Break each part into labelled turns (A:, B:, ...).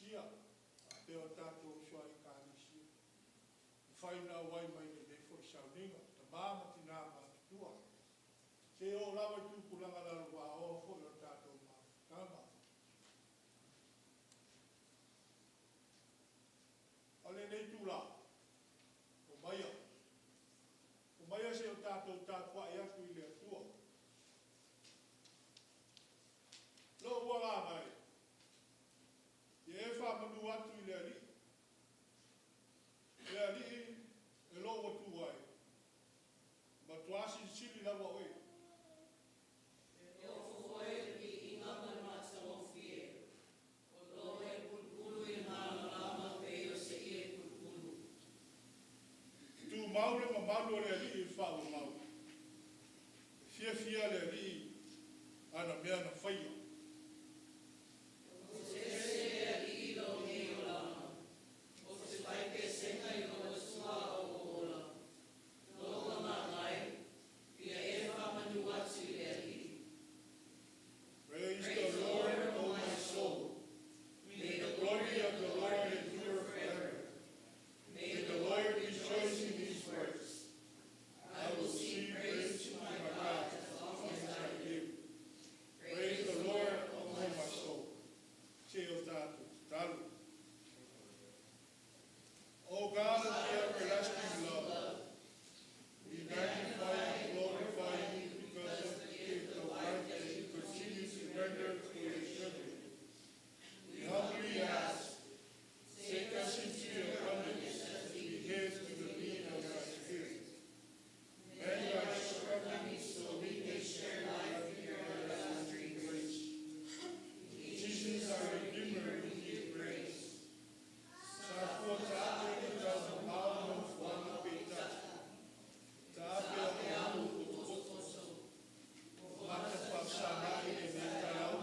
A: Ekalesia faapea o tatou uso a Ekalesia, mafai ona auai mai i lenei foi sauniga, tama ma tina matutua, seia oo lava i tupulaga lalovaoa foi o le tatou mafutaga. A o lenei itula, omaia, omaia se i o tatou tapuai atu i le Atua. Lou agaga e, ia e faamanu atu i le Alii, le Alii e lou Atua e, e matua silisili lava Oe.
B: E oo foi le viiga ma le matagofie, o lo o e pulupulu i le malamalama pei o se ie pulupulu.
A: E tumau le mamalu o le Alii i le faamamalu. E fiafia le Alii i ana mea na faia.
B: Ou te ese i le Alii i lou nei olaga, ou te faipisega i lou Atua a ou ola. Lou agaga e, ia e faamanu atu i le Alii.
A: Praise the Lord, O my soul. May the glory of the Lord endure forever. May the Lord rejoice in his works. I will sing praise to my God as long as I live. Praise the Lord, O my soul. Se i o tatou tatalo. O God of the everlasting love, we magnify and glorify you because of the gift of life that you continue to render to your children. We humbly ask, take us into your abundance as we head to the lead of thy Spirit. Mend our shortcomings so we may share life in your everlasting grace. Jesus, our Redeemer, we give praise. Sa fua taape i tau mamao nofoaga peita'i. Taape a o potopoto. Mata faafesagai i lenei taeao.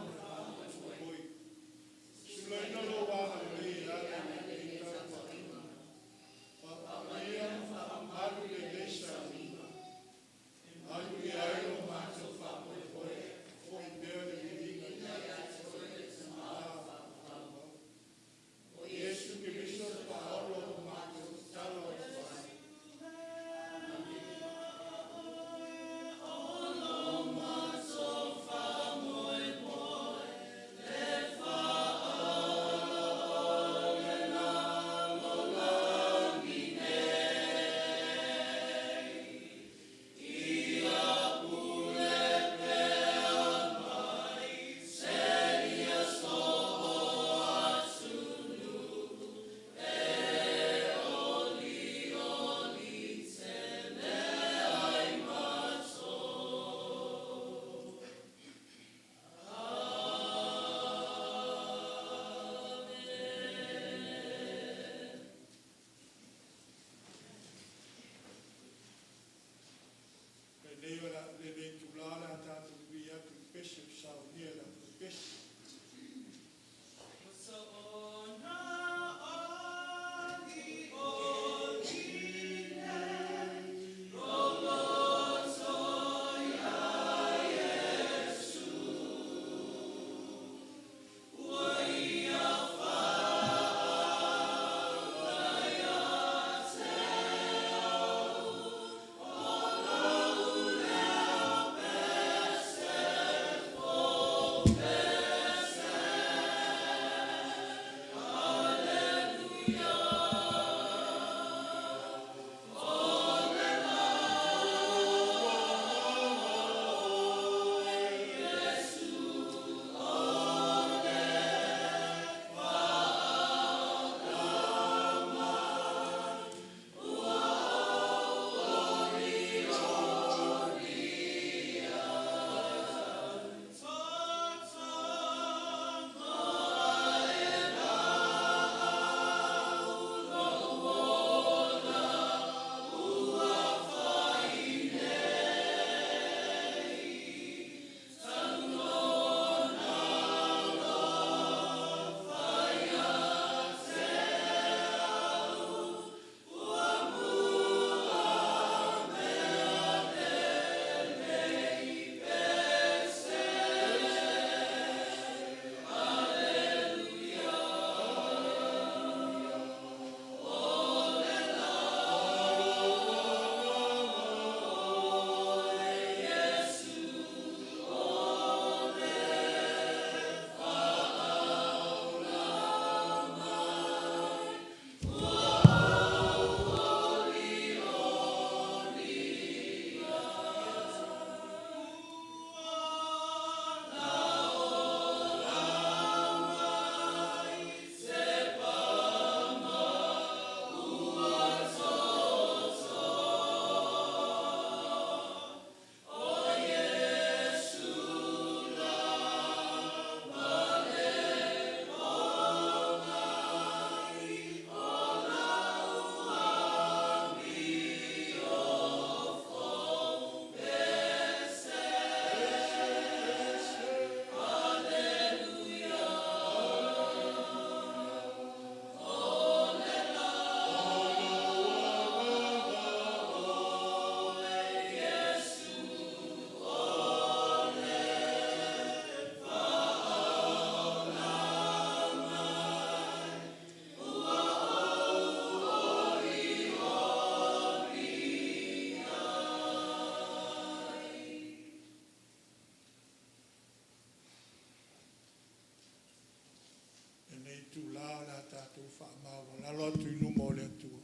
A: faamaualalo atu i luma o le Atua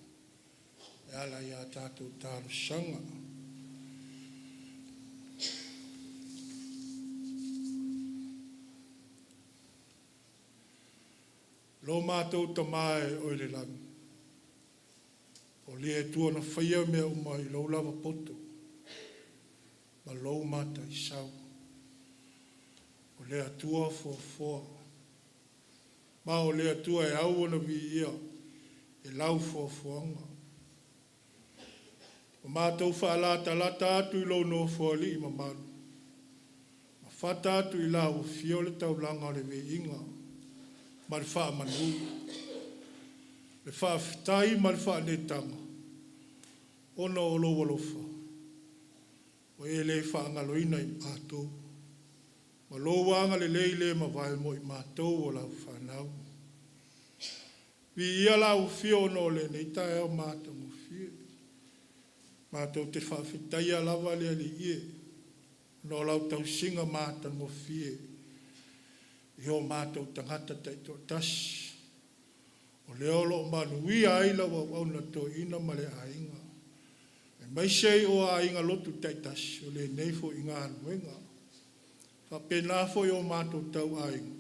A: e ala i a tatou talosaga. Lo matou Tama e oe le lagi, o le Atua na faia mea uma i lou lava poto ma lou mataisau. O le Atua foafoa, ma o le Atua e au ona viia e lau foafoaga. Ua matou faalatalata atu i lou Nofoalii mamalu, ma fata atu i lau afio le taulaga o le viiga ma le faamanu, le faafetai ma le faanetaga, ona o lou alofa ua e le faagaloina i matou, ma lou agalelei le mavae mo i matou o lau fanau. Viia lau afio ona o lenei taeao matagofie. Matou te faafetaia lava le Alii e, ona o lau tausiga matagofie i o matou tagata taitoatasi, o lea o lo o manuia ai lau auauna toeaina ma le aiga, aemaise ai o aiga lotu taitasi o lenei foi galuega. Faapena foi o matou tauaiga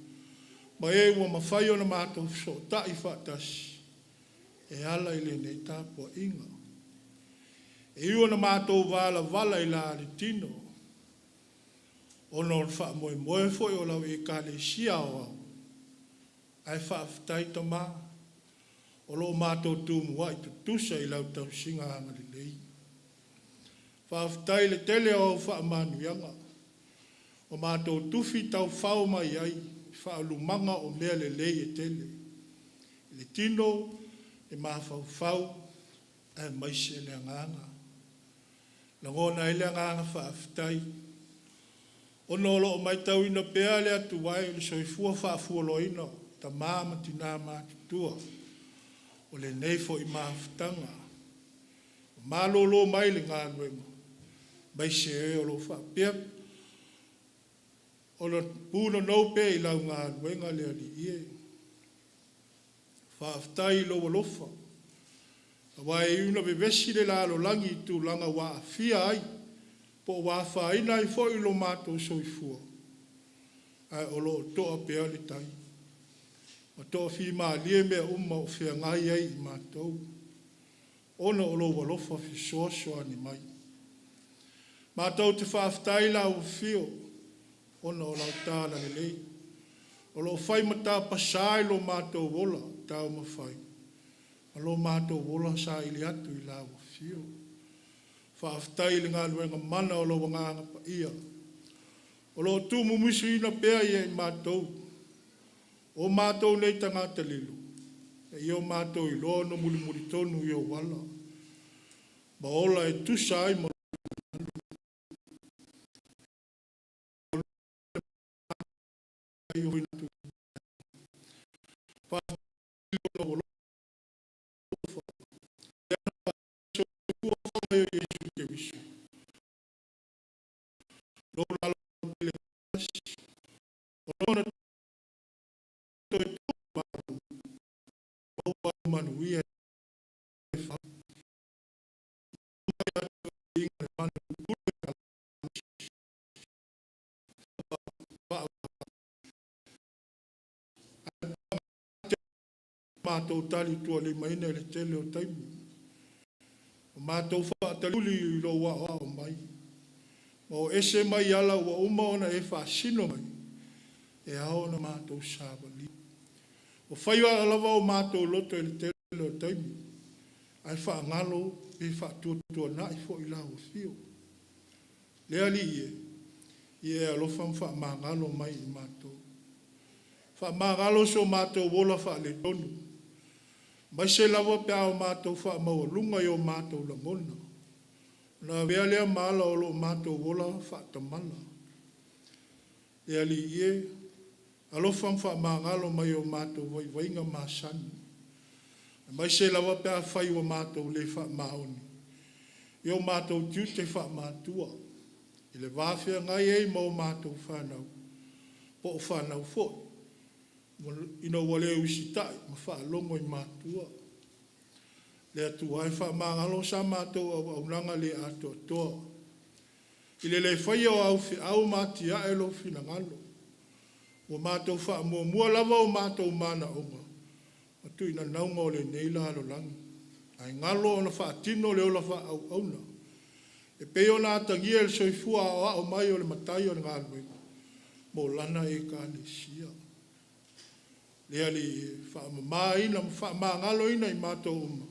A: ma e ua mafai ona matou fesootai faatasi e ala i lenei tapuaiga. E ui ina matou valavala i la le tino ona o le faamoemoe foi o lau Ekalesia Aoao, ae faafetai Tama o lo o matou tumuai tutusa i lau tausiga agalelei. Faafetai i le tele o au faamanuiaga ua matou tufi taufao mai ai i faaulumaga o mea lelei e tele i le tino, le mafaufau aemaise le agaga. E lagona ai le agaga faafetai ona o lo o matauina pea le atu ai i le soifua faafualoaina o tama ma tina matutua o lenei foi mafutaga ua malolo mai le galuega, aemaise e o lo o faapea ona punonou pea i lau galuega le Alii e. Faafetai i lou alofa, aua e ui ina vevesi le lalolagi i tulaga ua aafia ai po ua afaina ai foi lo matou soifua, ae o lo o toa pea le tai ma toafimalie mea uma o feagai ai ma matou, ona o lou alofa fesoasoani mai. Matou te faafetai i lau afio ona o lau talalelei o lo o fai ma tapasa i lo matou ola taumafai ma lo matou ola saili atu i lau afio. Faafetai i le galuega mana o lou Agaga Paia o lo o tuumumusuina pea ia i matou, o matou nei tagata lilo, ina ia o matou iloa ona mulimuli tonu i ou ala ma ola e tusa ai ma manuia matou talitualimaina i le tele o taimi. O matou faataliuli i lou aoao mai, ma o ese mai ala ua uma ona e faasino mai, e ao ona matou savalia. Ua fai lava o matou loto i le tele o taimi, ae faagalo pe faatuatuanai foi lau afio. Le Alii e, ia e alofa ma faamagalo mai i matou. Faamagalo so matou ola faaletonu, aemaise lava pe a o matou faamaualuga i o matou lagona, ona avea lea ma ala o lo matou ola faatamala. Le Alii e, alofa ma faamagalo mai o matou vaivaiga masani, aemaise lava pe afai ua matou le faamaoni i o matou tiute faamatua i le va feagai ai ma o matou fanau, po o fanau foi, Ina ua le usitai ma faalogo i matua. Le Atua e faamagalo sa matou auaunaga le atoatoa i le le faia o au feau ma atiae lou finagalo. Ua matou faamuamua lava o matou manaoga ma tuinanauga o lenei lalolagi, ae galo ona faatino le ola faauauna e pei ona atagia i le soifua aoao mai o le Matai o le galuega mo Lana Ekalesia. Le Alii e, faamamaina ma faamagaloina i matou uma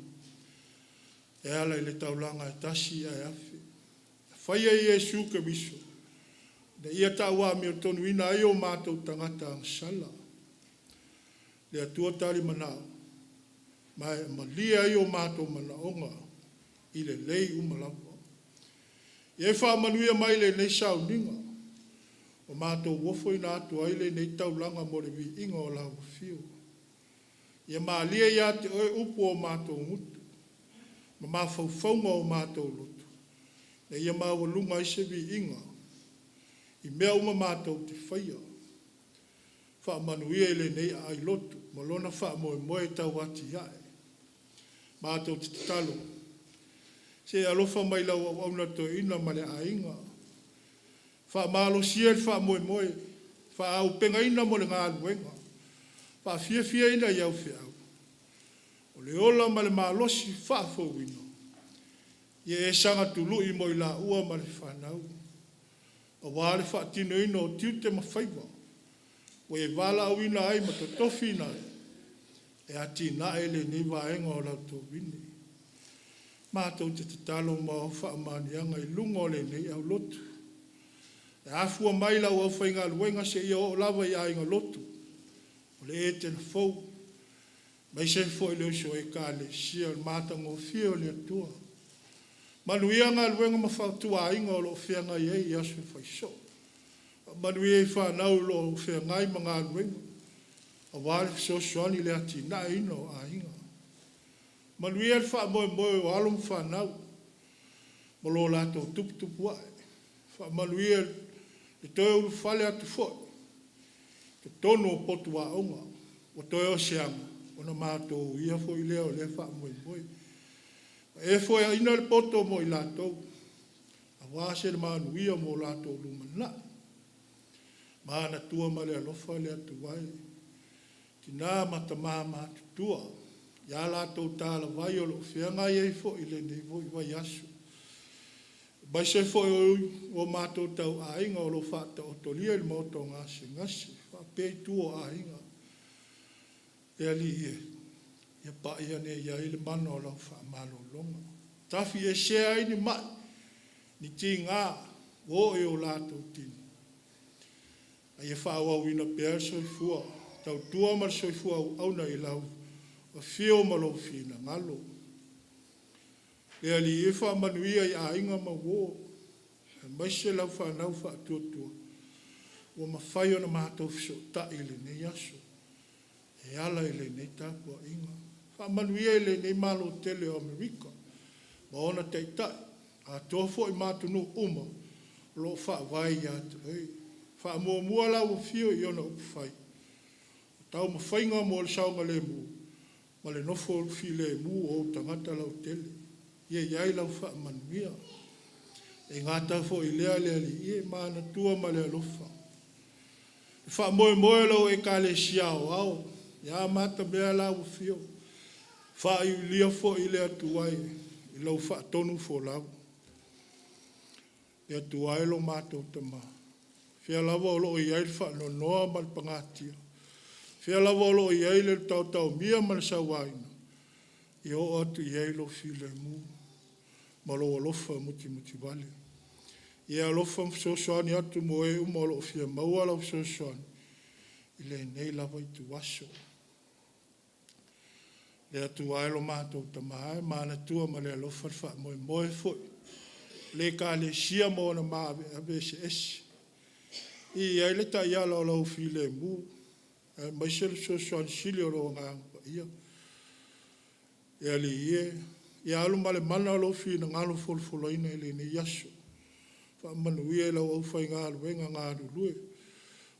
A: e ala i le taulaga e tasi ae afe, na faia e Iesu Keriso ina ia tauamiotonuina ai o matou tagata agasala. Le Atua talimanao, ma e malie ai o matou manaoga i lelei uma lava. Ia e faamanuia mai i lenei sauniga, ua matou ofoina atu ai lenei taulaga mo le viiga o lau Afio. Ia malie ia te Oe upu a o matou gutu ma mafaufauga o matou loto, ina ia maualuga ai se viiga i mea uma matou te faia. Faamanuia i lenei aai lotu ma lona faamoemoe tauatiae. Matou te tatalo, se i e alofa mai i lau auauna toeaina ma le aiga, faamalosia le faamoemoe, faaauupegaina mo le galuega, faafiafiaina i au feau, o le ola ma le malosi faafouina, ia e saga tului mo i laua ma le fanau, aua le faatinoina o tiute ma faiva ua e valaauina ai ma totofiina ai e atinae lenei vaega o lau tovine. Matou te tatalo mo au faamanuiaga i luga o lenei aulotu, e afua mai i lau aufaigaluega seia oo lava i aiga lotu o le Etena Fou, aemaise ai foi le uso Ekalesia i le matagofie o le Atua. Manuia galuega ma fautuaina o lo o feagai ai i aso e fai soo. Faamanuia i fanau o lo o feagai ma galuega aua le fesoasoani i le atinaeina o aiga. Manuia le faamoemoe o alo ma fanau ma lo latou tuputupuae. Faamanuia le toe ulufale atu foi i totonu o potu aoga ua toe o se ama ona matou uia foi lea o lea faamoemoe. Ua e foeaina le poto mo i latou aua se manuia mo latou lumanai. Manatua ma le alofa le Atua e, tina ma tama matutua i a latou talavai o lo o feagai ai foi i lenei foi vaiaso, aemaise foi o matou tauaiga o lo o faataotolia i le maota o gasegase faapea itu o aiga. Le Alii e, ia pai ane i ai le mana o lau faamalologa, tafiesea ai ni mai, ni tiga ua oo i o latou tino, a ia faaauauina pea le soifua tautua ma le soifua auauna i lau afio ma lou finagalo. Le Alii e, faamanuia i aiga ma uo, aemaise lau fanau faatuatua ua mafai ona matou fesootai i lenei aso e ala i lenei tapuaiga. Faamanuia i lenei Malo tele o Amerika ma ona taitai, atoa foi ma atunuu uma o lo o faavae ia te Oe. Faamuamua lau Afio i ona upufai, o taumafaiga mo le saogalemu ma le nofo filemu o ou tagata lautele. Ia i ai lau faamanuia. E gata foi i lea le Alii e, manatua ma le alofa le faamoemoe o lau Ekalesia Aoao ia amatamea lau Afio, faaiuilia foi le Atua e i lau faatonufolau. Le Atua e lo matou Tama, o fea lava o lo o i ai le faanoanoa ma le pagatia, o fea lava o lo o i ai le taotaomia ma le sauaina, ia oo atu i ai lou filemu ma lou alofa mutimutivale. Ia e alofa ma fesoasoani atu mo e uma o lo o fia maua lau fesoasoani i lenei lava ituaso. Le Atua e lo matou Tama e, manatua ma le alofa le faamoemoe foi o le Ekalesia ma ona maaveave eseese. I ai le taiala o lau filemu, aemaise le fesoasoani sili o lou Agaga Paia. Le Alii e, ia alu ma le mana lou finagalo folafolaina i lenei aso. Faamanuia i lau aufaigaluega galulue.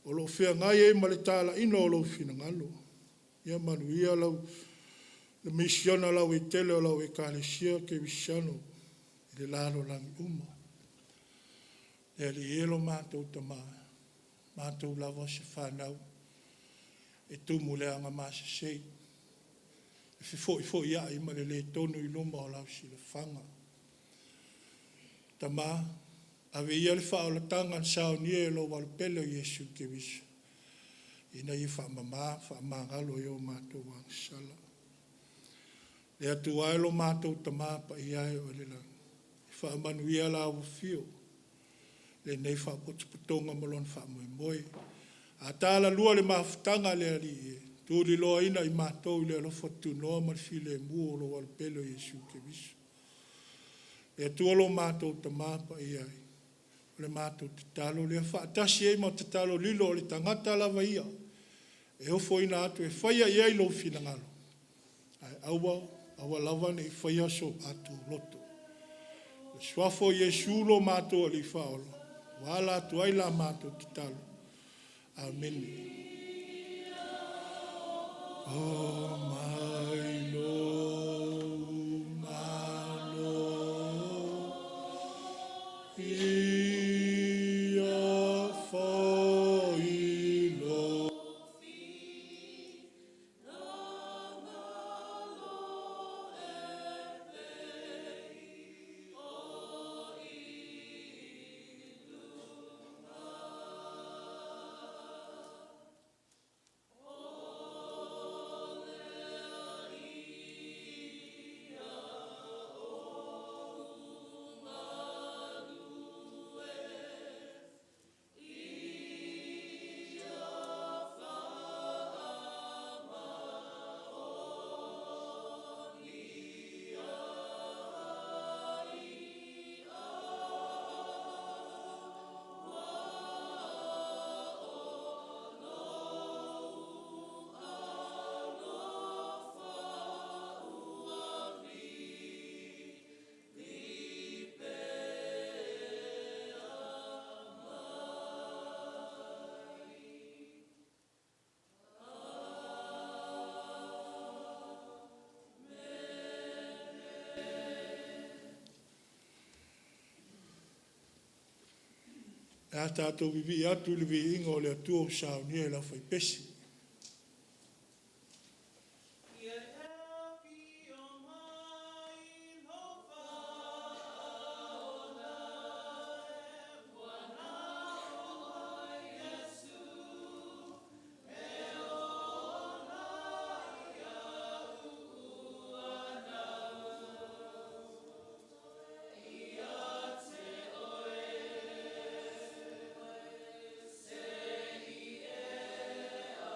A: O loo feagai ai ma le talaiina o Lou finagalo. Ia manuia lau le misiona lauetele o lau Ekalesia Kerisiano i le lalolagi uma. Le Alii e lo matou Tama, matou lava o se fanau e tumu i le agamasese, e fefoifoiai ma le le tonu i luma o lau silafaga. Tama, ave ia le faaolataga na saunia e lou Alopele o Iesu Keriso ina ia faamama ma faamagalo ai o matou agasala. Le Atua e lo matou Tama paia e o i le lagi, faamanuia lau afio i lenei faapotopotoga ma lona faamoemoe. A ta alalua i le mafutaga a le Alii e, tuliloaina i matou i le alofa tunoa ma le filemu o lou Alopele o Iesu Keriso. Le Atua lo matou Tama paia e, o le matou tatalo lea faatasi ai ma tatalo lilo o le tagata lava ia e ofoina atu e faia i ai lou finagalo, ae aua, aua lava ne i faia so matou loto. Le suafa o Iesu lo matou Alii Faaola, ua ala atu ai la matou tatalo. Amene. O mai lou malo, ia fai lou O le a tatou vivii atu i le viiga o le Atua ua saunia e le aufaipese.
B: Ia e afio mai lou Faaola e, ua nao mai Iesu e ola iaʻu ua nau. Ia te Oe se i e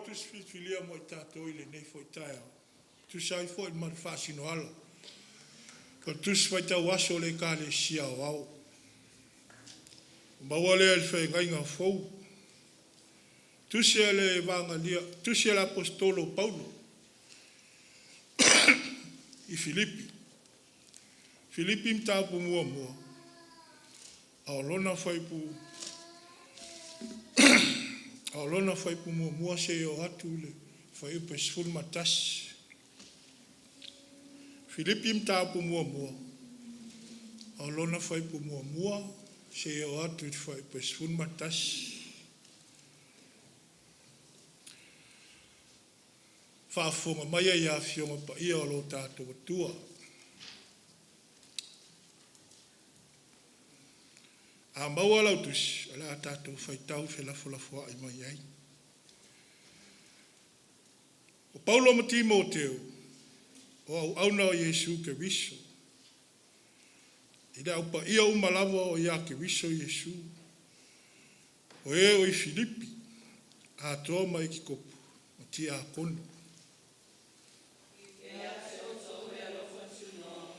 A: le Tusi filifilia mo i tatou i lenei foi taeao, e tusa ai foi ma le faasinoala o le Tusi Faitau Aso a le Ekalesia Aoao. Ua maua lea i le Feagaiga Fou. Tusi a le Tusi a le Aposetolo o Paulo i Filipi. Filipi mataupu muamua, a o lona fuaiupu a o lona fuaiupu muamua seia oo atu i le fuaiupu e 11. Filipi mataupu muamua, a o lona fuaiupu muamua seia oo atu i le fuaiupu e 11. Faafofoga maia ia Afioga Paia o lo tatou Atua. A maua lau tusi, o le a tatou faitau felafolafoai mai ai. O Paulo ma Timoteo o auauna a Iesu Keriso i le au paia uma lava o ia Keriso Iesu, o e o i Filipi, atoa ma Epikopo ma tiakono.
B: Ia te outou le alofa tunoa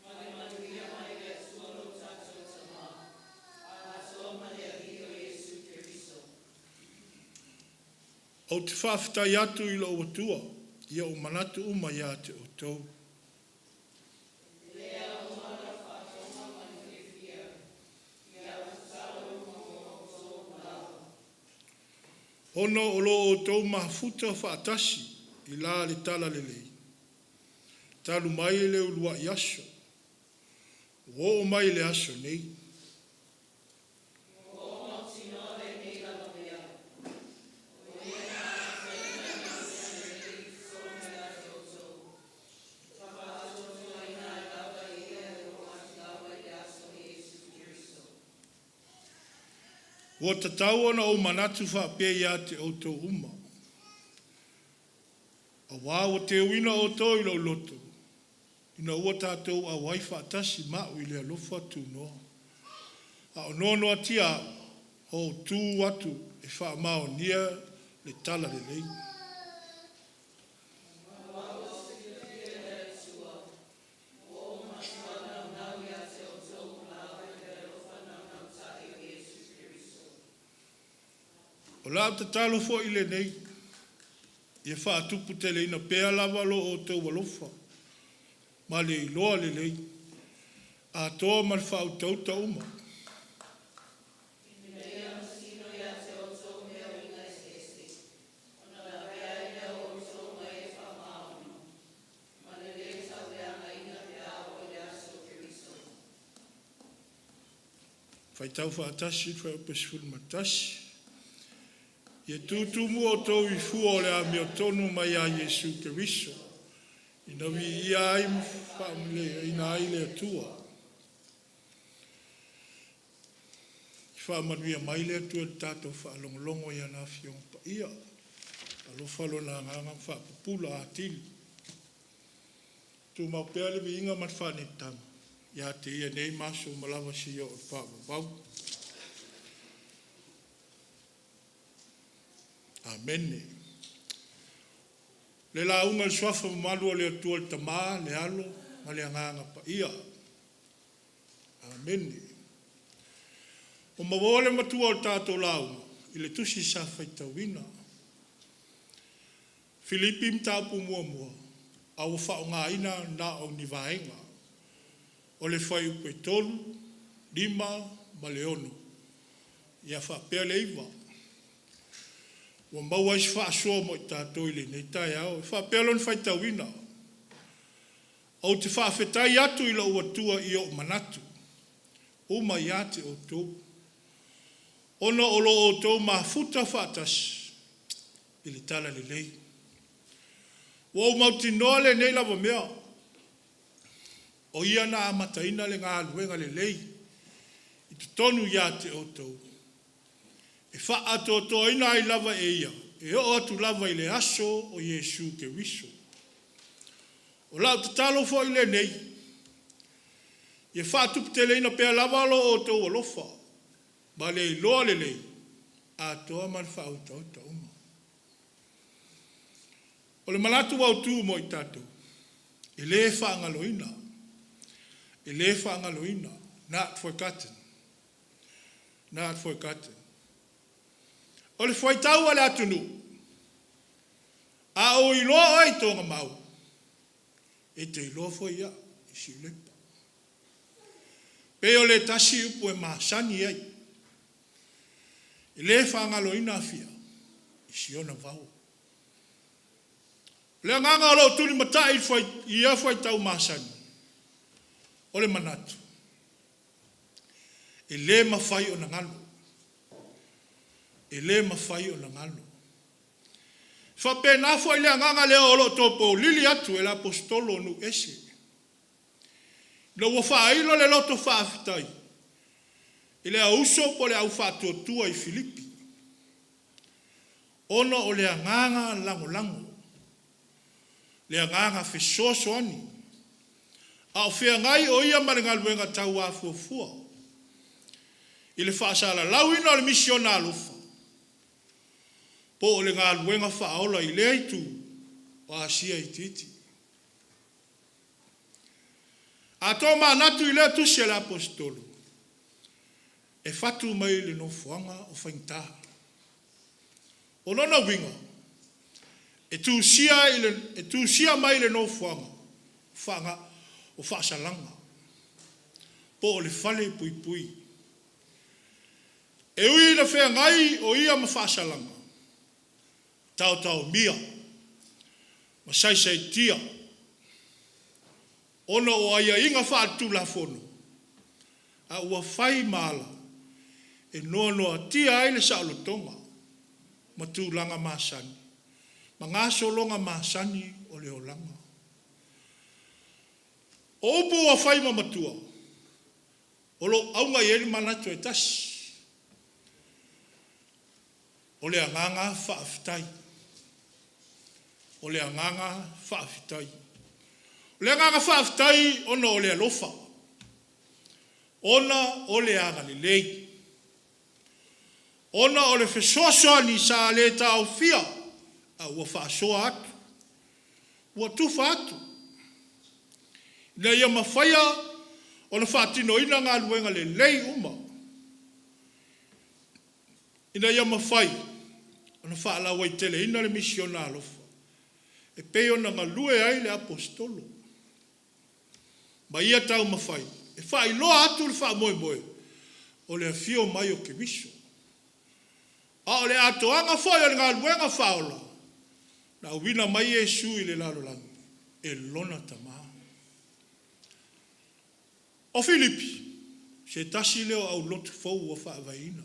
B: ma le manuia mai le Atua lo tatou Tama, atoa ma le Alii o Iesu Keriso.
A: Ou te faafetai atu i lou Atua i ou manatu uma ia te outou.
B: E le aoga lau faatoga ma le fiafia i lau tatalo uma mo outou uma lava.
A: Ona o lo outou mafuta faatasi i la le talalelei, talu mai le uluai aso ua oo mai i le aso nei.
B: Ua ou mautinoa lenei lava mea, o E na amataina le mea lelei i totonu ia te outou, e faaatoatoaina ai lava e Ia e oo atu lava i le aso o Iesu Keriso.
A: Ua tatau ona ou manatu faapea ia te outou uma, auā ua teuina outou i lou loto, ina ua tatou auai faatasi ma au i le alofa tunoa, a o noanoatia au o ou tu atu e faamaonia le talalelei.
B: Aua ua silafia e le Atua, ua ou matua naunau ia te outou uma lava i le alofa naunautai o Iesu Keriso.
A: O lau tatalo foi lenei, ia faatuputeleina pea lava lo outou alofa ma le iloa lelei, atoa ma le faautauta uma.
B: Ina ia masino ia te outou mea uiga eseese, ona lavea ai lea o outou mai e faamaoni, ma le lē tauleagaina pe a oo i le aso o Keriso.
A: Faitau faatasi le fuaiupu 11. Ia tutumu outou i fua o le amiotonu mai ia Iesu Keriso, ina viia ai ma faameleina ai le Atua. Faamanuia mai le Atua i le tatou faalogologo i ana Afioga Paia. Alofa Lona Agaga ma faapupula atili. Tumau pea le viiga ma le faaneetaga ia te Ia nei ma aso uma lava seia oo i le faavavau. Amene. Le lauga i le Suafa mamalu o le Atua le Tama, le Alo ma le Agaga Paia. Amene. Ua maua le matua o le tatou lauga i le tusi sa faitauina. Filipi mataupu muamua, a ua faaaogaina na o ni vaega o le fuaiupu e 3, 5 ma le 6, ia faapea le 9. Ua maua ai si faasoa mo i tatou i lenei taeao. E faapea lona faitauina, ou te faafetai atu i lou Atua i ou manatu uma ia te outou, ona o lo outou mafuta faatasi i le talalelei. Ua ou mautinoa lenei lava mea, o Ia na amataina le galuega lelei i totonu ia te outou, e faaatoatoaina ai lava e Ia e oo atu lava i le aso o Iesu Keriso. O lau tatalo foi lenei, ia faatuputeleina pea lava lo outou alofa ma le iloa lelei, atoa ma le faautauta uma. O le manatu autu mo i tatou, e le faagaloina, e le faagaloina, not forgotten, not forgotten. O le fuaitau a le atunuu, a ou iloa oe i Togamau, e te iloa foi au i Siulepa. Pei o le tasi upu e masani ai, e le faagaloina Afia i si ona vao. O le agaga o lo o tulimatai i ia fuaitau masani, o le manatu, e le mafai ona galo, e le mafai ona galo. E faapena foi le agaga lea o lo o topolili atu e le Aposetolo o nuu ese, ina ua faailo le loto faafetai i le au uso po o le au faatuatua i Filipi, ona o le agaga lagolago, le agaga fesoasoani a o feagai o ia ma le galuega tauafuafua i le faasalalauina o le misiona alofa po o le galuega faaola i lea itu o Asia Itiiti. A tomanatu i lea tusi a le Aposetolo, e fatu mai le nofoaga o faigata. O lona uiga, e tusia, i le, e tusia mai le nofoaga o faasalaga po o le falepuipui. E ui ina feagai o ia ma faasalaga, taotaomia ma saisaitia ona o aiaiga faaletulafono, a ua fai ma ala e noanoatia ai le saolotoga ma tulaga masani ma gasologa masani o le olaga. O upu ua fai ma matua, o lo o auga i ai le manatu e tasi, o le agaga faafetai. O le agaga faafetai. O le agaga faafetai ona o le alofa, ona o le agalelei, ona o le fesoasoani sa le taofia a ua faasoa atu, ua tufa atu, ina ia mafaia ona faatinoina galuega lelei uma, ina ia mafai ona faalauaiteleina le misiona alofa e pei ona galue ai le Aposetolo ma ia taumafai e faailoa atu le faamoemoe o le afio mai o Keriso. A o le atoaga foi o le galuega faaola na auina mai Iesu i le lalolagi e Lona Tama. O Filipi, se tasi lea o aulotu fou ua faavaeina.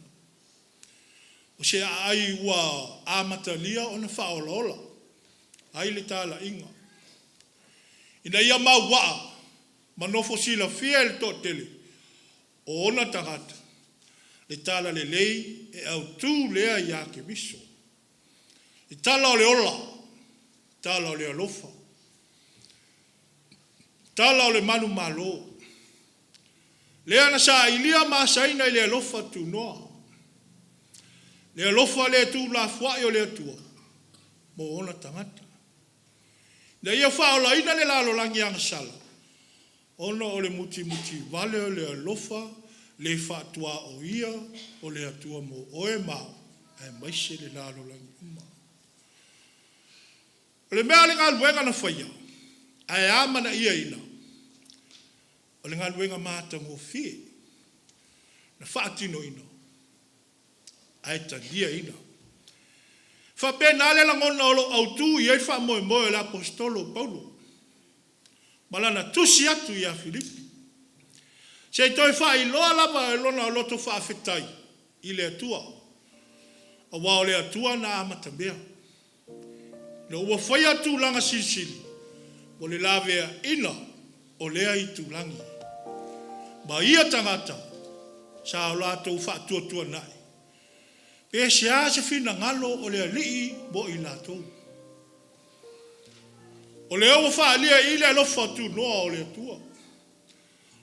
A: O se aai ua amatalia ona faaolaola ai le talaiga, ina ia mauaa ma nofo silafia e le toatele o ona tagata le talalelei e autu lea ia Keriso, le tala o le ola, tala o le alofa, tala o le manumalo, lea na sailia ma asaina i le alofa tunoa, le alofa le tuulafoai o le Atua mo ona tagata, ina ia faaolaina le lalolagi agasala ona o le mutimutivale o le alofa le faatuaoia o le Atua mo oe ma au aemaise le lalolagi uma. O le mea o le galuega na faia ae amanaiaina, o le galuega matagofie na faatinoina ae taliaina. E faapena le lagona o lo o autu i ai le faamoemoe o le Aposetolo o Paulo ma lana tusi atu ia Filipi, se i toe faailoa lava e lona loto faafetai i le Atua, aua o le Atua na amatamea ina ua faia tulaga silisili mo le laveaina o lea itulagi ma ia tagata sa o latou faatuatuanai pe sea se finagalo o le Alii mo i latou. O lea ua faaalia i i le alofa tunoa o le Atua,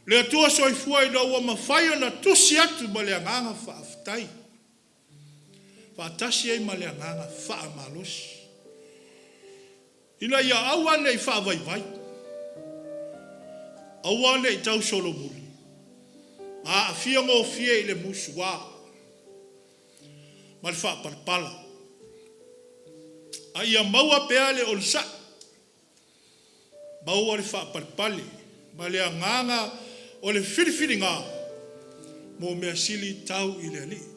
A: le Atua soifua ina ua mafai ona tusi atu ma le agaga faafetai faatasi ai ma le agaga faamalosi. Ina ia aua ne i faavaivai, aua ne i tausolomuli, ma aafia gofie i le musuā ma le faapalapala, a ia maua pea le onosai, maua le faapalepale ma le agaga o le filifiliga mo mea sili tau i le Alii.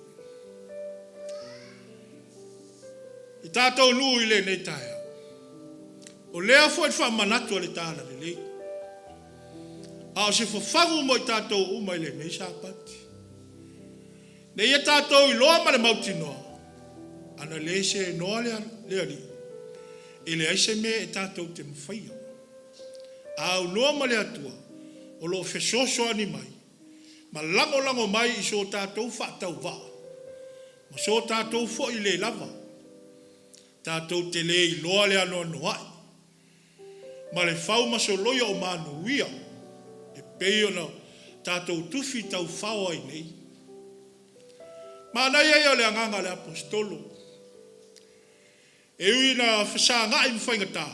A: I tatou nuu i lenei taeao, o lea foi le faamanatu a le Talalelei, a o se fafagu mo i tatou uma i lenei Sapati. Ina ia tatou iloa ma le mautinoa, ana le senoa le Alii, e leai se mea e tatou te mafaia. A aunoa ma le Atua o lo o fesoasoani mai ma lagolago mai i so tatou faatauvaa ma so tatou foi le lava, tatou te le iloa le anoanoai ma le faumasoloia o manuia e pei ona tatou tufi taufao ai nei. Manaia ia o le agaga o le Aposetolo, e ui ina fesagai ma faigata,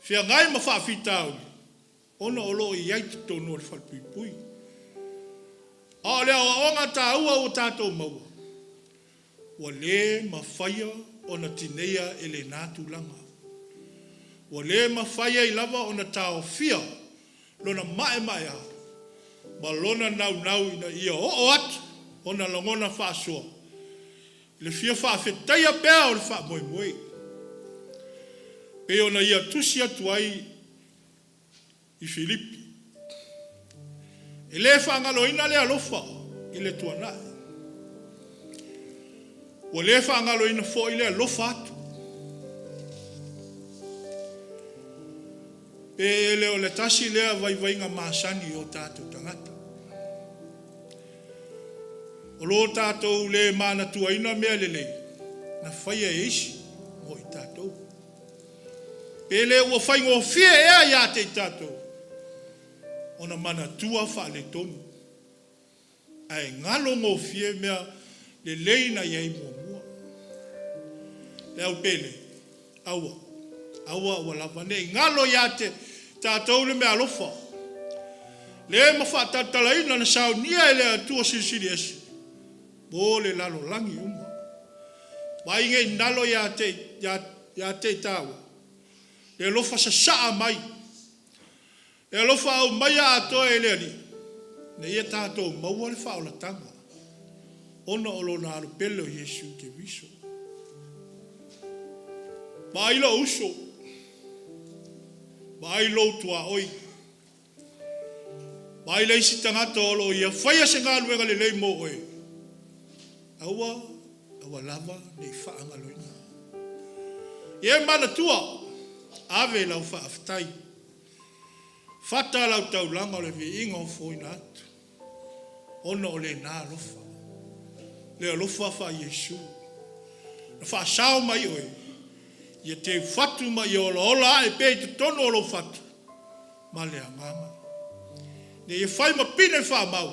A: feagai ma faafitauli, ona o lo o i ai i totonu o le falepuipui. A o le aoaoga taua ua tatou maua, ua le mafaia ona tineia e lena tulaga. Ua le mafai ai lava ona taofia lona maemaea ma lona naunau ina ia oo atu ona lagona faasoa i le fia faafetaia pea o le faamoemoe, e pei ona ia tusi atu ai i Filipi. E le faagaloina le alofa i le tuanai. Ua le faagaloina foi le alofa atu. Pe le o le tasi lea vaivaiga masani i o tatou tagata. O lo tatou le manatuaina mea lelei na faia e isi mo i tatou. Pe le ua faigofie ea ia te i tatou ona manatua faaletonu ae galo gofie mea lelei na i ai muamua. Le au pele, aua, aua aua lava ne i galo ia te tatou le meaalofa le ma faatalatalaina na saunia e le Atua Silisili Ese mo le lalolagi uma. Vaai ne i galo ia te i taua le alofa sasaa mai, le alofa aumaia atoa e le Alii, ina ia tatou maua le faaolataga ona o Lona Alo pele o Iesu Keriso. Vaai lou uso, vaai lou tuaoi, vaai le isi tagata o lo o ia faia se galuega lelei mo oe, aua, aua lava ne i faagaloina. Ia e manatua, ave lau faafetai, fata lau taulaga o le viiga ofoina atu, ona o lena alofa, le alofa faa-Iesu, na faasao mai oe, ia teufatu ma ia olaola ae pea i totonu o lou fatu ma le agaga, ina ia fai ma pine faamau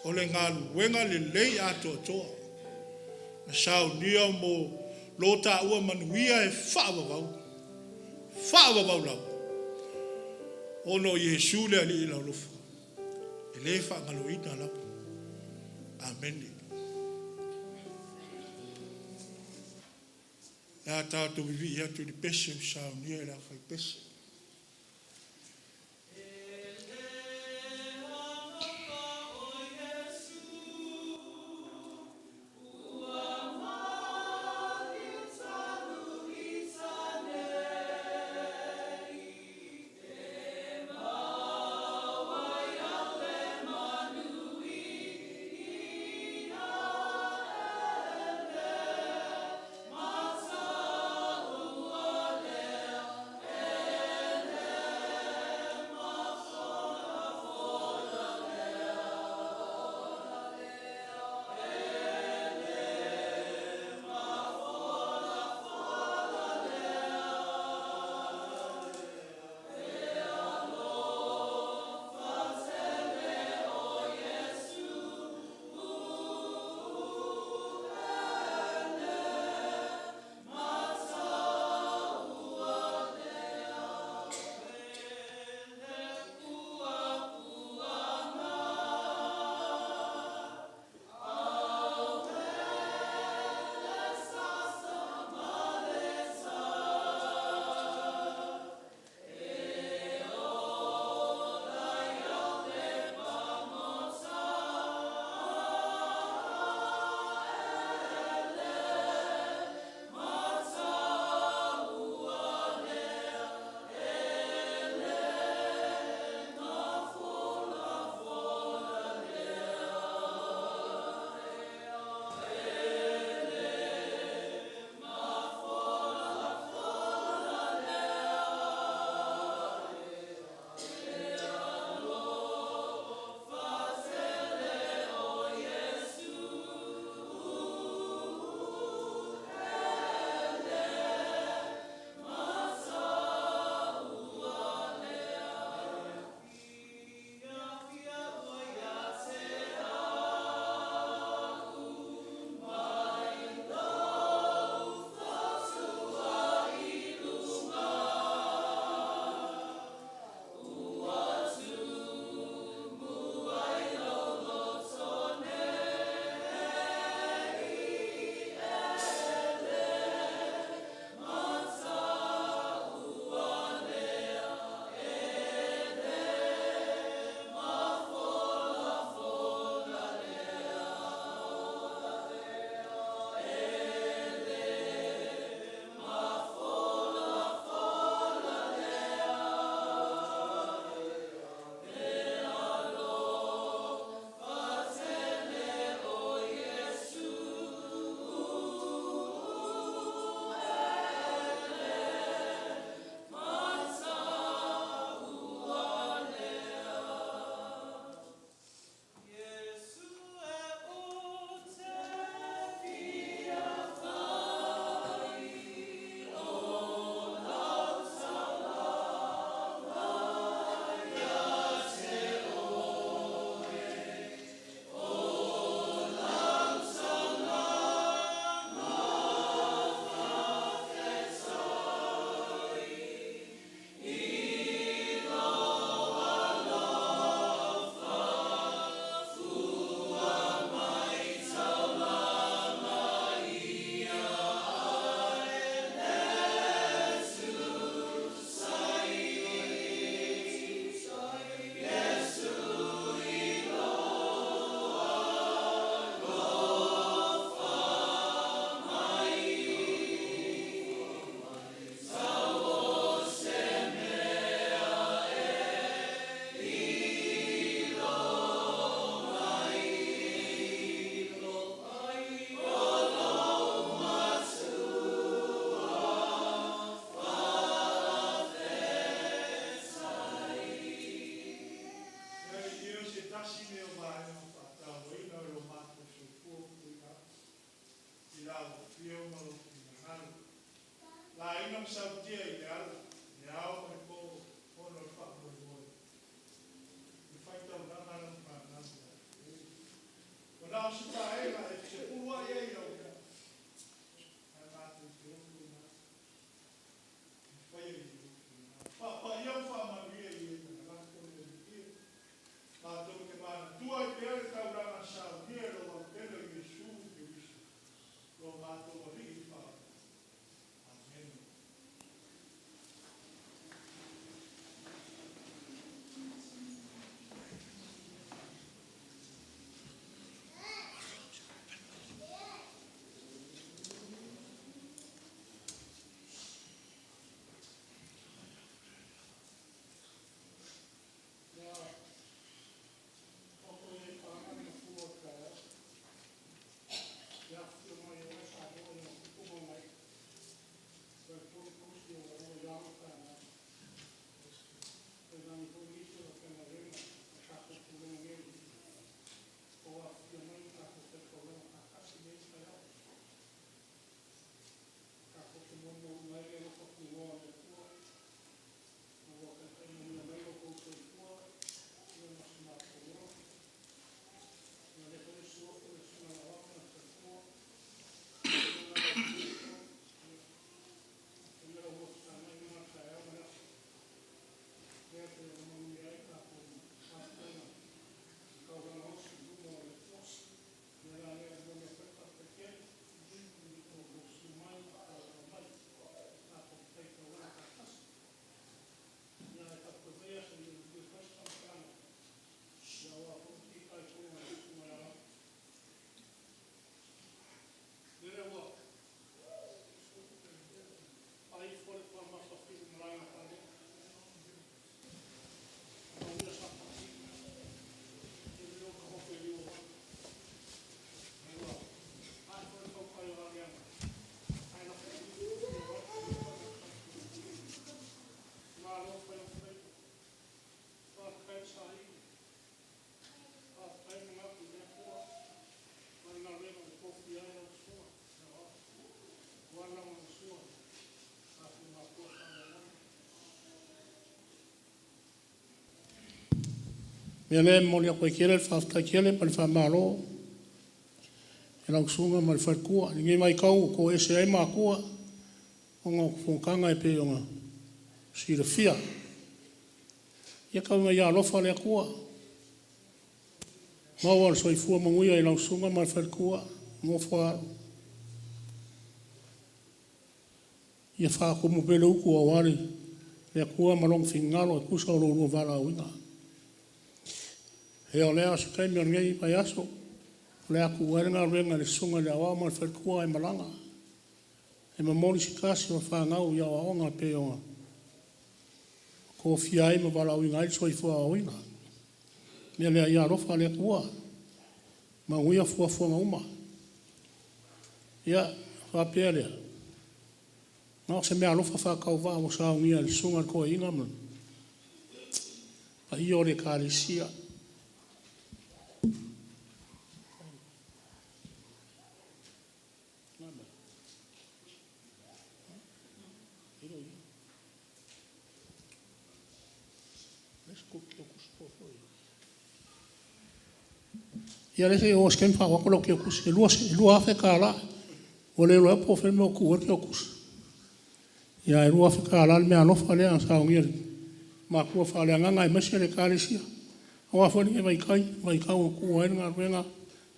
A: o le galuega lelei atoatoa na saunia mo lo taua manuia e faavavau, faavavau lava, ona o Iesu le Alii le alofa, e le faagaloina lava. Amene. O le a tatou vivii atu i le pese ua saunia e le aufaipese. na sautia i le ala, le ao ma le po ona o le faamoemoe i le faitaulaga la fanau. Ua na o se vaega e fepuluai ai au mea, ae matou te ofo ina e faia i lou finagalo. Faapaia ma faamanuia i e na lafo nei alii matou te manatua ai pea le taulaga na saunia e lou Aupele o Iesu Keriso, lo matou Alii ma Faaola. Amene.
C: Ua taoto nei i paga le mafua o le taeao i le afifio mai o ē sa maua i ona tupu ma ona ee. E talitonu Kosi o ua oo i ao le taeao, tainane foi nisi o le aufaigaluega a le tatou Pulega nei o lo o afifio mai ma tatou faitaulaga faatasi i lenei taeao. Tatou te molimauina ai le alofa tunoa o le Atua ina ua taitai manuia mai lo outou soifua ma so matou ola. Ia o lea foi ua susu atu le Susuga ia Aoao ma le faletua, ia, manuia lau motu feagai ma le taeao ma le aso, lea e pei ona manuia ai le tatou mafutaga i taulaga osi i luma o le Atua. O le mea la lea e momoli atu ai le faafetai tele i lo outou susu mai ma tauau mai tatou faitaulaga faatasi. Ia, ae tapuai maia se i ou liliu e fai se faamatalaga aua foi le fitaituga i le Susuga ia Aoao. Lele ua faaifo le paumata o Fili ma le Aiga Samoa, manuia Sapati, ia manuia Otahope i liu o vai. Ua ae foi le tautai o Aleaga ae lafo i liu o Titimaea Malo fai o le faiva, faafetai le saili, faafetai le manatu i le Atua ma le galuega ua tofia ai lau Susuga i le Aoao aua le lagolagosua i tatou matua faaaloalogia.
D: O le mea lea e momoli atu ai tele le faafetai tele ma le faamalo i lau Susuga ma le faletua. I lenei vaitau ua toese ai matua ona o fonotaga e pei ona silafia. Ia tau ina ia alofa le Atua, maua le soifua manuia i lau susuga ma le faletua, le nofo a alo. Ia faatumu pea le utu aua le Atua ma Lona finagalo e tusa o lo oulua valaauina. Ia o lea o se taimi o lenei vaiaso, o le a tuua ai le galuega i le susuga i le Aoao ma le faletua e malaga e momoli se tasi o fanau i aoaoga e pei ona tofia ai ma valaauina ai le soifua aoaoina. O le mea lea, ia alofa le Atua, manuia fuafuaga uma. Ia, faapea lea, na o se meaalofa faatauvaa ua saunia e le susuga i le toeaina ma le paia o le Ekalesia. Ia lea se i oo lava i se taimi faaoo atu lau kiokusi, e $2,000. Ua le iloa po o fea le mea o tuu ai le kiokusi. Ia ae $2,000 le meaalofa lea na saunia e matua faaleagaga aemaise le Ekalesia aua foi lenei vaitau ua tuua ai le galuega,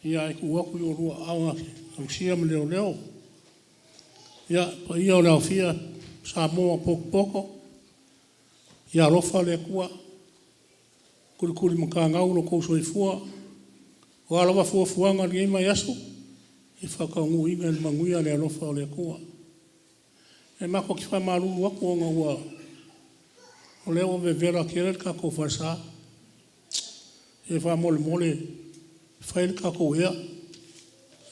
D: ae tuu atu i oulua aao e tausia ma leoleo. Ia, le paia o le aofia o Samoa ua potopoto, ia alofa le Atua tulitulimatagau lo outou soifua. O a lava fuafuaga o lenei vaiaso, ia faataunuuina i le manuia le alofa o le Atua. E matou te faamalulu atu ona o lea ua vevela tele le tatou falesa. E faamolemole fai le tatou ea.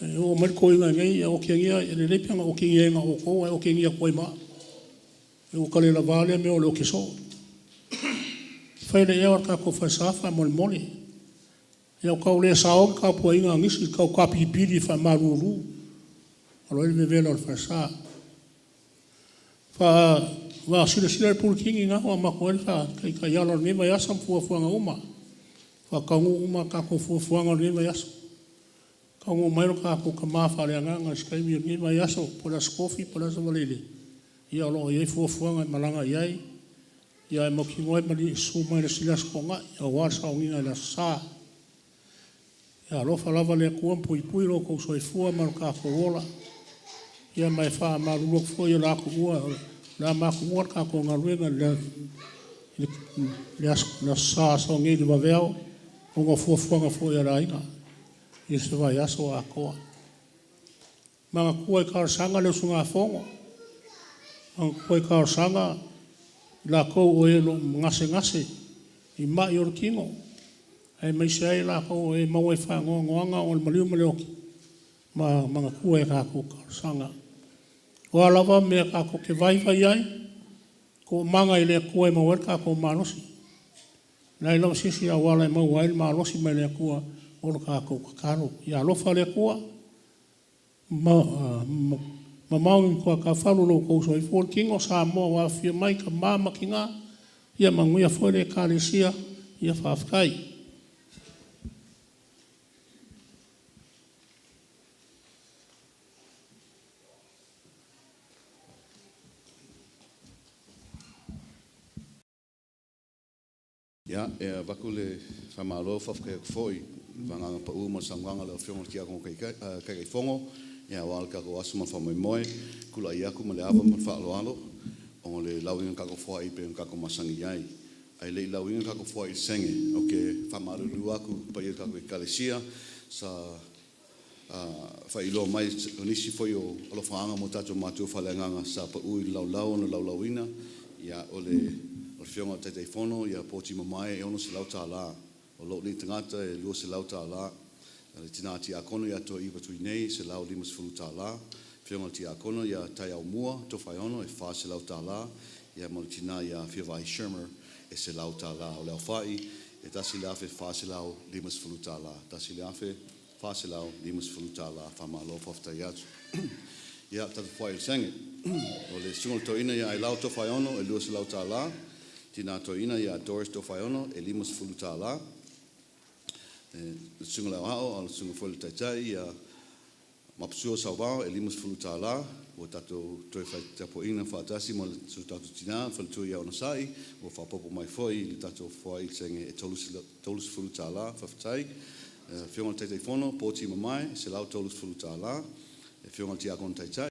D: E oo mai le toeaina nei e okegia, e lelei pe ana okegia e na o outou ae okegia atu ai ma au. Ua ta le lava lea mea o le oke soo. Fai le ea o le tatou falesa faamolemole. Ia ua tau le sao le tapuaiga a nisi i le tau tapilipili faamalulu alu ai le vevela o le falesa. Faavaasilasila le Pule Kini lena ua amata ai le faataitai-ala o lenei vaiaso ma fuafuaga uma, faataunuu uma a tatou fuafuaga o lenei vaiaso. Taunuu mai lo tatou Tama Faaleagaga i se taimi o lenei vaiaso po o le Aso Tofi po o le Aso Faraile, ia o lo o i ai fuafuaga e malaga i ai, ae mautinoa e susu mai i le Aso Toonai aua le sauniga i le Aso Sa. Ia alofa lava le Atua ma puipui lo outou soifua ma lo tatou ola. Ia ma e faamalulu atu foi o le a ma tuua le tatou galuega i le Aso Sa, aso Faraile i le vaveao ona o fuafuaga foi a le aiga i se vaiaso atoa. Manatua i talosaga le usugafono, manatua i talosaga i latou o e o lo o gasegase i mai o le tino, aemaise ai i latou o e maua i faanoanoaga ona o le maliu ma le oti, ma manatua i a tatou talosaga. O a lava mea tatou te vaivai ai, toomaga i le Atua e maua ai lo tatou malosi. E leai lava se isi auala e maua ai le malosi mai le Atua, o le tatou tatalo. Ia alofa le Atua mamao ni tuatafalu i lo outou soifua ma le tino, Samoa ua afifio mai, tama ma tina, ia manuia foi le Ekalesia. Faafetai.
E: Ia, e avatu le faamalo, faafetai atu foi i le Agaga Paia ma le saunoaga a lau Afioga i le Tiakono Taitaifono aua le tatou aso ma le faamoemoe. E tulai atu ma le ava ma le faaaloalo ona o le lauina o le tatou foai pei ona tatou masani ai. Ae le i lauina le tatou foai i le sege, ou te faamalulu atu i le paia o le tatou Ekalesia, sa faailoa mai o nisi foi o alofaaga mo tatou matua faaleagaga sa pau i le laulau a o laulauina. O le Afioga i le Taitaifono ia Poti Mamae e $600. O lou nei tagata e $200. O le Tina Tiakono ia Toeaina Tuinei e $150. Afioga i le Tiakono ia Taiaumua Tofaeono e $400, ia ma le Tina ia Fiavaai Schirmer e $100. O le aofai e $1,450, $1,450. Faamalo faafetai atu. Ia, tatou foai i le sege. O le Susuga i le Toeaina ia Ailao Tofaeono e $200. Tina Toeaina ia Doris Tofaeono e $50. Le Susuga i le Aoao a o le Susuga foi i le Taitai ia Maposua Sauvao e $50. Ua tatou toe fai tapuaiga faatasi ma si o tatou tina le faletua ia Onosai ua faaopoopo mai foi i le tatou foai i le sege e $30. Faafetai. Le Afioga i le Taitaifono Poti Mamae e $130. Le Afioga i le Tiakono Taitai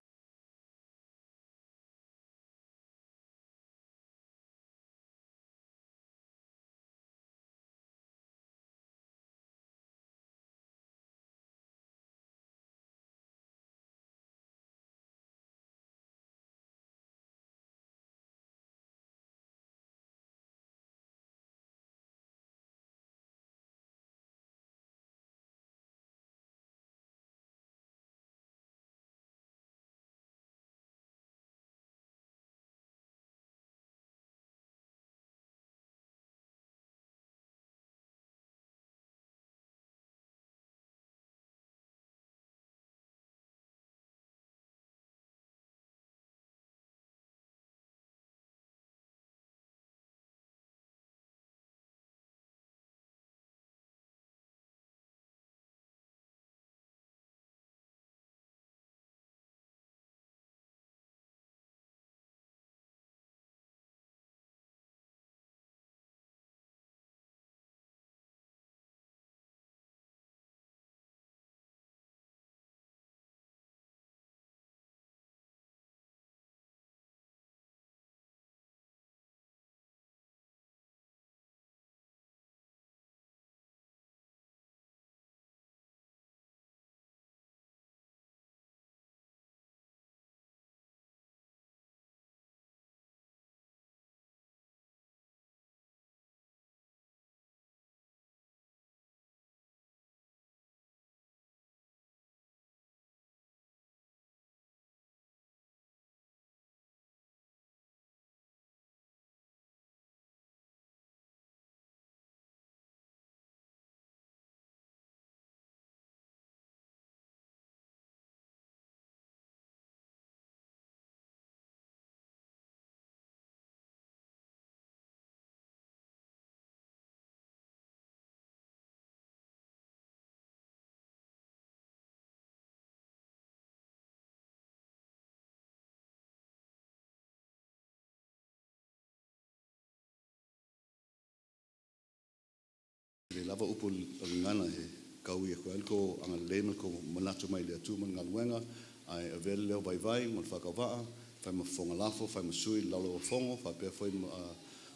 E: lava upu o le gagana e kaui aku ai le tou agalelei ma le tou manatu mai i le Atua ma le galuega, ae avea le leo vaivai ma le faatauvaa, fai ma fofoga lafo, fai ma sui i le Laulau-a-Fono faapea foi ma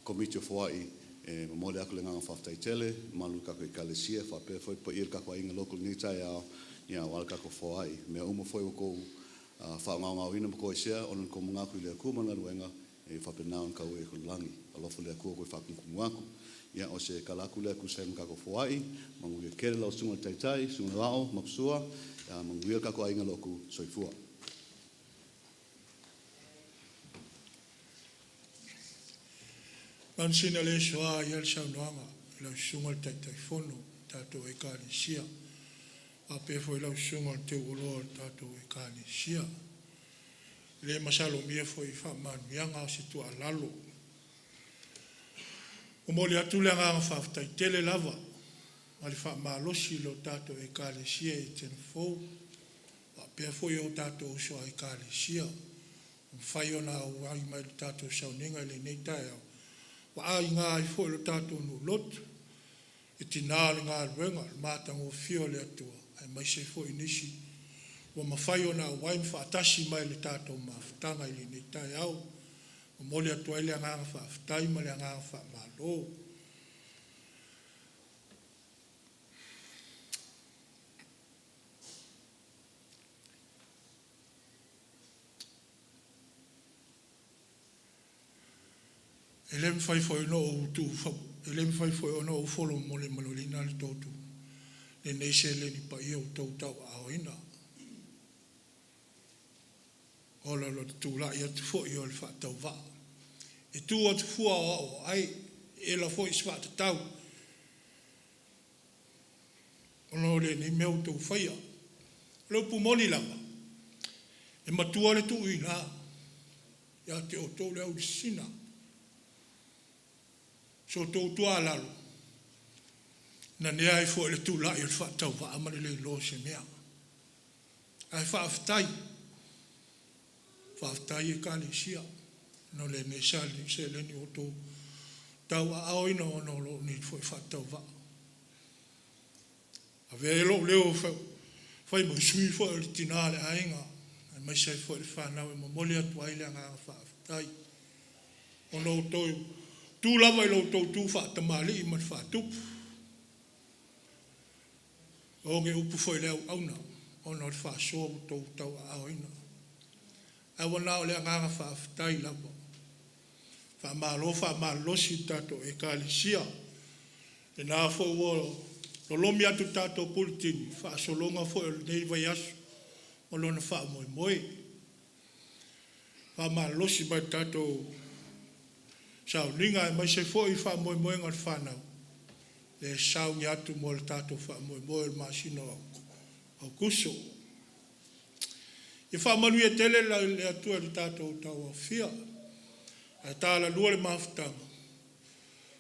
E: Komiti o Foai e momoli atu le agaga faafetai tele, le mamalu o le tatou Ekalesia faapea foi le paia o le tatou aiga lotu i lenei taeao aua le tatou foai. O mea uma foi ua outou faagaogaoina ma toesea ona o le tou manatu i le Atua ma Lana galuega, ia faapena ona tau atu i le lagi. Alofa le Atua toe faatumutumu atu. Ia o se tala atu lea e tusa ai ma tatou foai. Manuia tele lau Susuga i le Taitai, Susuga Loau Maposua, manuia le tatou aiga lotu. Soifua.
A: Manusina le soa i le saunoaga i lau Susuga i le Taitaifono o le tatou Ekalesia, faapea foi lau Susuga i le Teuoloa o le tatou Ekalesia. E le masalomia foi i faamanuiaga a o se tuualalo. E momoli atu le agaga faafetai tele lava ma le faamalosi i lo tatou Ekalesia i Etena Fou faapea foi o tatou uso a Ekalesia ua mafai ona auai mai i le tatou sauniga i lenei taeao, ua aiga ai foi lo tatou nuu lotu, le tina o le galuega, le matagofie a le Atua aemaise foi nisi ua mafai ona auai ma faatasi mai i le tatou mafutaga i lenei taeao. E momoli atu ai le agaga faafetai ma le agaga faamalo. E le mafai foi ona ou tuu e le mafai foi ona ou folomolemaloliina lenei seleni paia ua outou tauaaoina, ona o le tulai atu foi o le faatauvaa e tu atu fua o au o ai, e ela foi se faatatau ona o lenei mea ua outou faia. O le upu moni lava, e matua le tuu i ina ia te outou le ulisesina. O so outou tuualalo, e nanea ai foi i le tulai o le faatauvaa ma le le iloa o se mea. Ae faafetai, faafetai i Ekalesia ona o lenei seleni ua outou tauaaoina ona o lou nei foi faatauvaa. Avea ia lou leo e fai ma sui foi o le tina o le aiga aemaise ai foi le fanau e momoli atu ai le agaga faafetai ona o outou tu lava i lo outou tu faatamalii ma le faatupu. E oge upu foi i le auauna ona o le faasoa ua outou tauaaoina. Ae ua na o le agaga faafetai lava. Faamalo faamalolosi i le tatou Ekalesia, lena foi ua lolomi atu i le tatou puletini le faasologa foi o lenei vaiaso ma lona faamoemoe. Faamalolosi mai i le tatou sauniga aemaise foi faamoemoega o le fanau e sauni atu mo le tatou faamoemoe o le masina o Aokuso. Ia faamanuia tele le Atua i le tatou tauaofia ae talalua le mafutaga,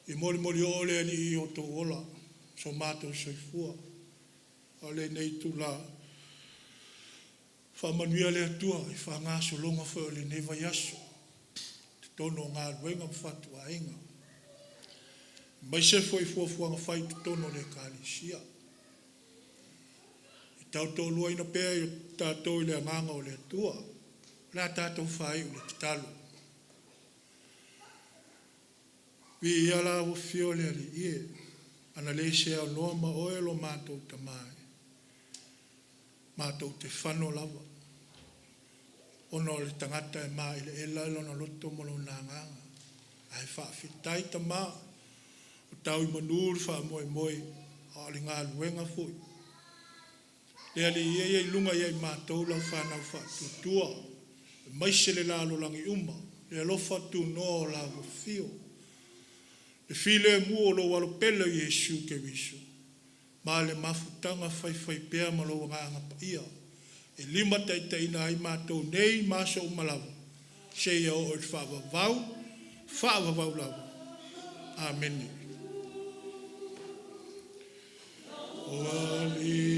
A: ia molimoloo le Alii i outou ola ma so matou soifua. A o lenei itula, faamanuia le Atua i le faagasologa foi o lenei vaiaso i totonu o galuega ma fatuaiga, aemaise foi fuafuaga fai i totonu o le Ekalesia. Ia tautoaluaina pea i tatou i le agaga o le Atua. O le a tatou faaiu i le tatalo. Viia lau Afio le Alii e, ana le seanoa ma Oe lo matou Tama e, matou te fano lava ona o le tagata e maeleela lona loto ma lona agaga. Ae faafetai Tama, ua tau i manu le faamoemoe, a o le galuega foi. Le Alii e ia i luga ia i matou lau fanau faatuatua, aemaise le lalolagi uma, le alofa tunoa o lau Afio, le filemu o lou Alo pele o Iesu Keriso ma le mafutaga faifaipea ma lou Agaga Paia, e limataitaiina ai matou nei ma aso uma lava, seia oo i le faavavau, faavavau lava. Amene. O Alii.